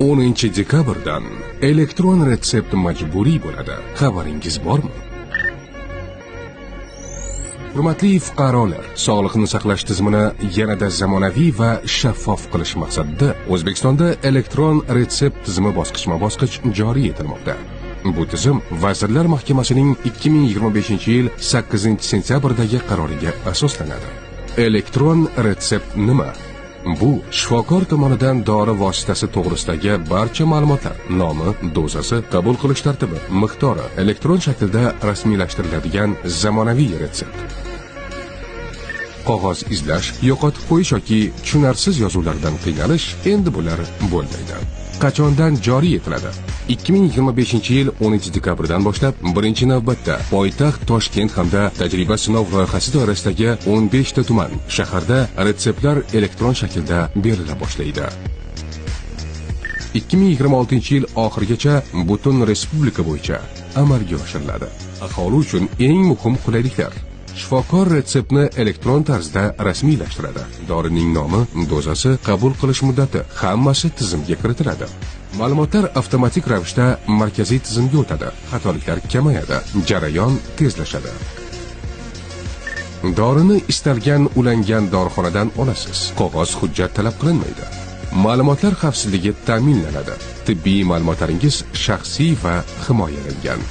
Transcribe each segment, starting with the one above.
10 dekabrdan elektron retsept majburiy bo'ladi. Xabaringiz bormi? Hurmatli fuqarolar, sog'liqni saqlash tizimini yanada zamonaviy va shaffof qilish maqsadida O'zbekistonda elektron retsept tizimi bosqichma-bosqich joriy etilmoqda. Bu tizim Vazirlar Mahkamasining 2025-yil 8-sentyabrdagi qaroriga asoslanadi. Elektron retsept nima? Bu shifokor tomonidan dori vositasi to'g'risidagi barcha ma'lumotlar, nomi, dozasi, qabul qilish tartibi, miqdori elektron shaklda rasmiylashtiriladigan zamonaviy retsept. Qog'oz izlash, yo'qotib qo'yish yoki tushunarsiz yozuvlardan qiynalish endi bular bo'lmaydi. Qachondan joriy etiladi? 2025-yil 10 dekabrdan boshlab birinchi navbatda poytaxt Toshkent hamda tajriba sinov loyihasi doirasidagi 15 ta tuman shaharda retseptlar elektron shaklda berila boshlaydi. 2026-yil oxirigacha butun respublika bo'yicha amalga oshiriladi. Aholi uchun eng muhim qulayliklar: shifokor retseptni elektron tarzda rasmiylashtiradi. Dorining nomi, dozasi, qabul qilish muddati hammasi tizimga kiritiladi. Ma'lumotlar avtomatik ravishda markaziy tizimga o'tadi. Xatoliklar kamayadi, jarayon tezlashadi. Dorini istalgan ulangan dorixonadan olasiz. Qog'oz hujjat talab qilinmaydi. Ma'lumotlar xavfsizligi ta'minlanadi. Tibbiy ma'lumotlaringiz shaxsiy va himoyalangan.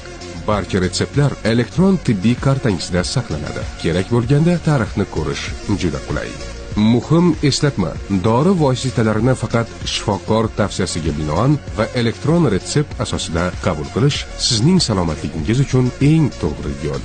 Barcha retseptlar elektron tibbiy kartangizda saqlanadi. Kerak bo'lganda tarixni ko'rish juda qulay. Muhim eslatma: dori vositalarini faqat shifokor tavsiyasiga binoan va elektron retsept asosida qabul qilish sizning salomatligingiz uchun eng to'g'ri yo'l.